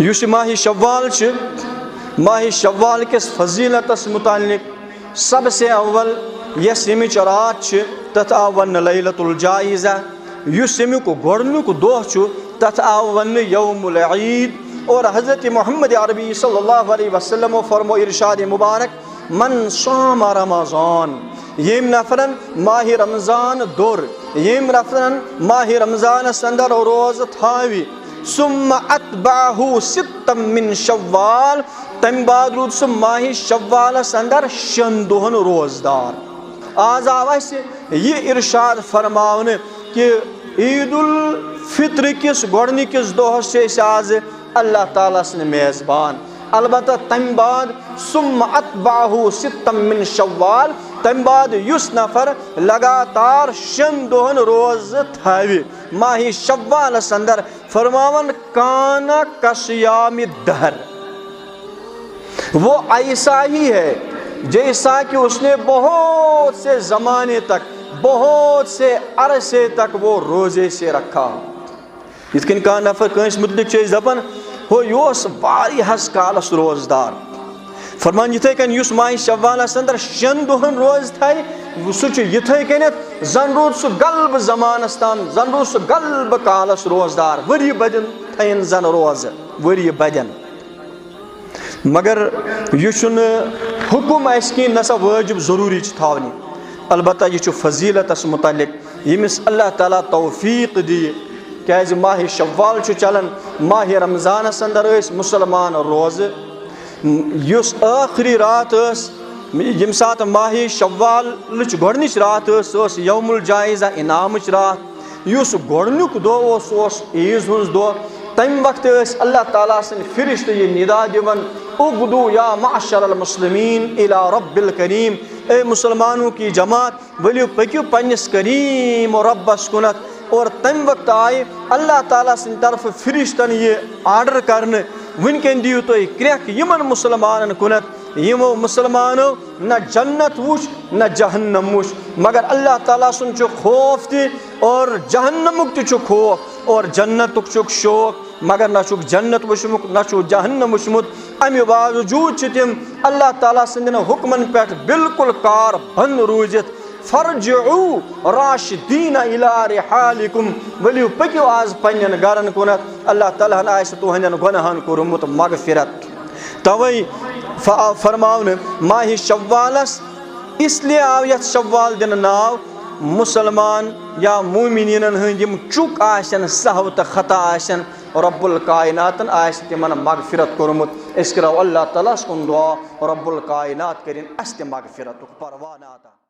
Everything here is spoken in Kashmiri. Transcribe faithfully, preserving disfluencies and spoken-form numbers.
یُس یہِ ماہِ شوال چھِ، ماہِ شوال کِس فضیلتس متعلق سب سے اول یۄس ییٚمِچ رات چھِ، تتھ آو وننہٕ لیلۃ الجائزہ۔ یُس ییٚمیُک گۄڈٕنیُک دۄہ چھُ، تتھ آو وننہٕ یوم العید۔ اور حضرت محمد عربی صلی اللہ علیہ وسلم فرمو ارشاد مبارک، من صام رمضان، ییٚمۍ نفرن ماہِ رمضان دوٚر، ییٚمۍ نفرن ماہِ رمضانس اندر روزٕ تھاوِ، ثم اتبعہ ستا من شوال، تمہِ بعد روٗد سُہ ماہِ شوالس اندر شٮ۪ن دۄہن روزدار۔ آز آو اسہِ یہِ ارشاد فرماونہٕ کہِ عید الفطر کِس گۄڈٕنِکِس دۄہس چھِ أسۍ آز اللہ تعالیٰ سٕنٛدۍ میزبان۔ البتہ تمہِ بعد، ثم اتبعہ ستا من شوال، تمہِ بعد یُس نفر لگاتار شٮ۪ن دۄہن روزٕ تھاوِ ماہِ شوالس اندر، فرماوان، کان کصیام الدہر، وہ ایسا ہی ہے جیسا کہ اس نے بہت سے زمانے تک، بہت سے عرصے تک وہ روزے سے رکھا ہو۔ یِتھ کٔنۍ کانٛہہ نفر کٲنٛسہِ مُتعلِق چھِ أسۍ دَپان، ہُہ یہِ اوس واریاہَس کالَس روزدار۔ فرمان یِتھَے کٔنۍ یُس ماہِ شوالَس اندر شٮ۪ن دۄہَن روزٕ تھایہِ، سُہ چھُ یِتھَے کٔنٮ۪تھ زَن روٗد سُہ غلبہٕ زمانَس تام، زَن روٗد سُہ غلبہٕ کالَس روزدار، ؤری بَدٮ۪ن تھایَن زَن روزٕ، ؤری بَدٮ۪ن۔ مگر یہِ چھُنہٕ حُکُم اَسہِ کِہیٖنۍ، نہ سا وٲجِب ضروٗری چھِ تھاونہِ۔ البتہ یہِ چھُ فضیلتَس مُتعلق، ییٚمِس اللہ تعالیٰ توفیٖق دِیہِ، کیٛازِ ماہِ شوال چھُ چلان، ماہِ رمضانَس اندر ٲسۍ مُسلمان روزٕ، یُس ٲخری رات ٲس، ییٚمہِ ساتہٕ ماہِ شوالٕچ گۄڈٕنِچ رات ٲس، سۄ ٲس یوم الجائزہ، انعامٕچ رات۔ یُس گۄڈٕنیُک دۄہ اوس، سُہ اوس عیٖذ ہُنٛد دۄہ۔ تَمہِ وقتہٕ ٲسۍ اللہ تعالیٰ سٕنٛدۍ فرشتہٕ یہِ ندا دِوان، اغدو یا معشر المسلمین الی رب الکریم، اے مُسلمانوں کی جماعت، ؤلِو پٔکِو پننِس کریم و ربس کُنتھ۔ اور تَمہِ وقتہٕ آیہِ اللہ تعالیٰ سٕنٛدِ طرفہٕ فرشتن یہِ آرڈر کرنہٕ، وٕنکٮ۪ن دِیِو تُہۍ کرٛٮ۪کھ یِمن مُسلمانن کُنتھ، یِمو مُسلمانو نہ جنت وٕچھ نہ جہنم وٕچھ، مگر اللہ تعالیٰ سُنٛد چھُ خوف تہِ اور جہنمُک تہِ چھُ خوف اور جنتُک چھُکھ شوق، مگر نہ چھُکھ جنت وٕچھمُت، نہ چھُکھ جہنم وٕچھمُت۔ اَمہِ باوجوٗد چھِ تِم اللہ تعالیٰ سٕنٛدٮ۪ن حُکمن پٮ۪ٹھ بالکل کار بنٛد روٗزِتھ۔ فرجعوا راشدین الی رحالکم، ؤلِو پٔکِو آز پننٮ۪ن گرن کُنتھ، اللہ تعالیٰ ہن آسہِ تُہنٛدٮ۪ن گۄناہن کوٚرمُت مغفرت۔ توے ف-، فرماونہٕ ماہِ شوالس اس لیے آو یتھ شوال دِنہٕ ناو، مُسلمان یا مومنیٖنن ہٕنٛدۍ یِم چُک آسن، سہو تہٕ خطا آسن، رب الکائناتن آسہِ تِمن مغفرت کوٚرمُت۔ أسۍ کرو اللہ تعالیٰ ہس کُن دعا، رب الکائنات کٔرِن اسہِ تہِ مغفرتُک پروانہٕ عطا۔